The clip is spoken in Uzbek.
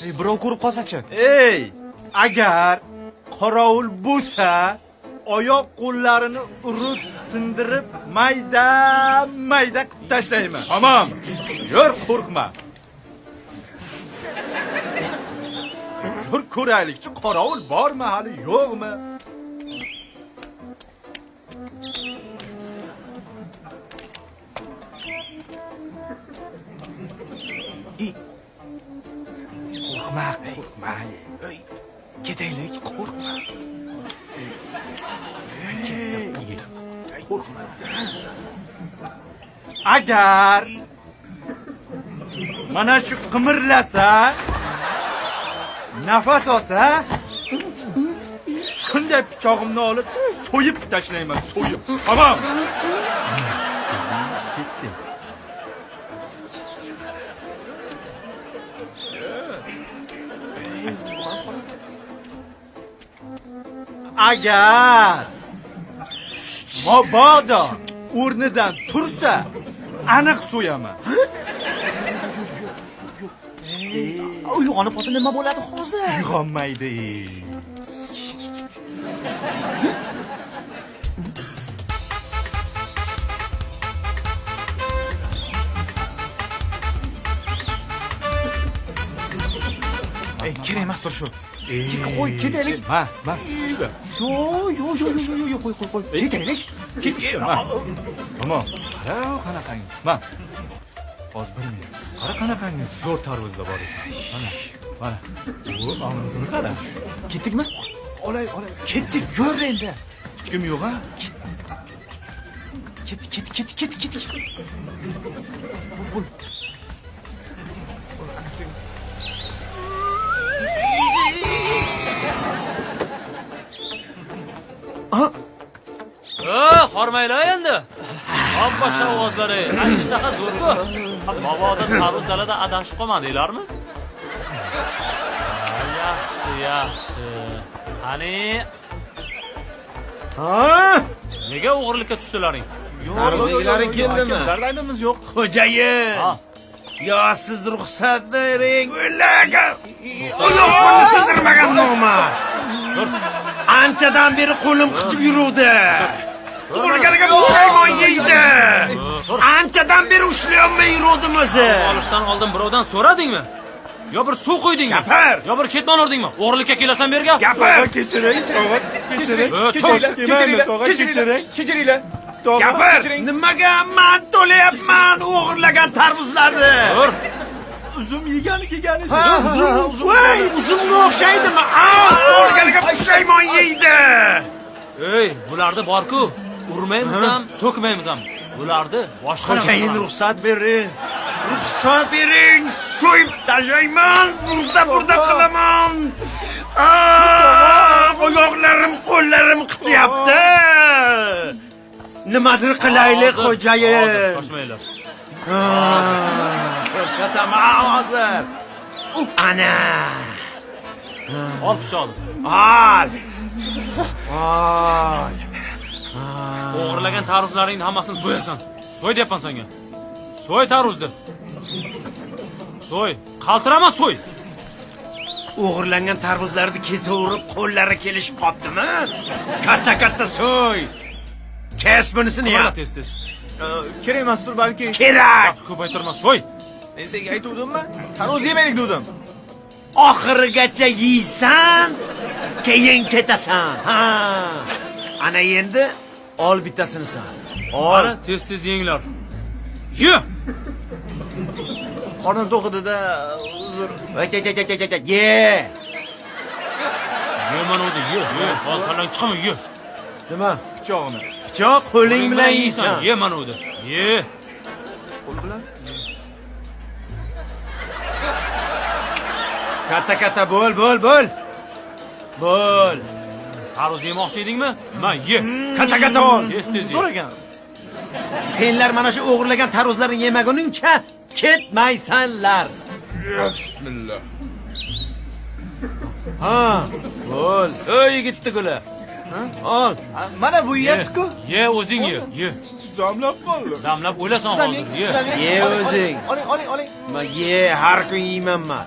Ey, birov ko'rib qolsa-chi? Ey, agar qorovul bo'lsa, oyoq qo'llarini urib sindirib mayda mayda qilib tashlayman. Tamom. Yur, qo'rqma. Yur ko'raylikchi, qorovul bormi hali yo'qmi? Qo'rqma, qo'rqma. Ey, ketaylik. Qo'rqma. Qo'rqma. Agar mana shu qimirlasa, nafas olsa, shunday pichog'imni olib so'yib tashlayman, so'yib. Tamom. Ketdi. Agar mabodo o'rnidan tursa, aniq so'yaman. Uyg'onib qolsa nima bo'ladi hozir? Uyg'onmaydi. Ey, kerak emasdir shu. Qo'y, ketaylik. Ma, ma. Ishla. Yo'q, yo'q, yo'q, yo'q, yo'q, yo'q, qo'y, qo'y, qo'y. Ketaylik. Ma. Tamom. Qara, qanaqangi. Ma. Hozir bir minut. Qara qanaqangi zo'r tarvuzlar bor ekan. Mana, mana. U omizini qara. Ketdikmi? Olay, olay. Ketdik, yur endi. Hech kim yo'q a? Ketdik, ketdik, ketdik, ketdik, ketdik. Bo'l, bo'l. Hormanglar endi. Obbo ovozlari, ishtaha zo'r-ku. Mabodo tarvuz dalada adashib qolmadinglarmi? Yaxshi, yaxshi. Qani, Ha? nega o'g'irlikka tushdilaring? Tarvuz egalari keldimi? Zarraymimiz yo'q. Xo'jayin. Ha. Yo siz ruxsat bering. O'laga. Oyoqimni sindirmagan nomard. Anchadan beri qo'lim qichib yuruvdi. Tug'ilganiga pushaymon yeydi. Anchadan beri ushlayolmay yuruvdim o'zi. Olishdan oldin birovdan so'radingmi? Yo bir suv quydingmi? Gapir! Yo bir ketmon urdingmi? O'g'irlikka kelasan bu yerga? Gapir! Kechiring, tog'a, kechiring. Kechiringlar, kechiringlar, kechiring. Kechiringlar. Gapir! Nimaga man to'layapman o'g'irlagan tarvuzlarni? Tur. Uzum yegani kelgan edi. Uzum, voy, uzumga o'xshaydimi? O'rganiga pushaymon yeydi. Ey, bularni bor-ku, urmaymiz ham, so'kmaymiz ham. Bularni boshqa Xo'jayin, ruxsat bering. Ruxsat bering, so'yib tashlayman, burda-burda qilaman. Oyoqlarim, qo'llarim qichyapti. Nimadir qilaylik, xo'jayin. Hozir shoshmanglar. Ko'rsataman hozir. Ana. Ol pichoqni. Ol. Ol. O'g'irlagan tarvuzlaringni hammasini so'yasan. So'y deyapman senga. So'y tarvuzni. So'y. Qaltirama so'y. O'g'irlangan tarvuzlarni kesaverib qo'llari kelishib qoptimi? Katta-katta so'y. Kes bunisini Qimirla ham. tez-tez. Kerak emasdir balki. Kerak. Ko'paytirma so'y. Men senga aytuvdimmi? Tarvuz yemaylik dedim. Oxirigacha yeysan, keyin ketasan. Ha. Ana endi ol bittasini sen. Ol. Qara, tez-tez yenglar. Ye. Qornim to'q edi-da, uzr. Aka, aka, aka, aka, ye. Ye mana uni ye. Ye, hozir kallang chiqami, ye. Nima? Pichog'ini. Pichoq qo'ling bilan yeysan. Ye mana uni. Ye. Qo'l bilan. Katta-katta bo'l, bo'l, bo'l. Bo'l. Tarvuz yemoqchi edingmi? Ma, ye. Katta-katta ol. Tez-tez ye. Zo'r ekan. Senlar mana shu o'g'irlagan tarvuzlarni yemaguningcha ketmaysanlar. Bismillah. Ha, bo'l. Ey yigitni guli. Ol. Mana bu yeyapti-ku. Ye o'zing ye. Ye. Damlab qoldi. Damlab o'lasan Siz ham hozir. yeng, Ye. siz ham yeng. Ye Oling, o'zing. Oling, oling, oling. Ma ye, har kun yeyman man.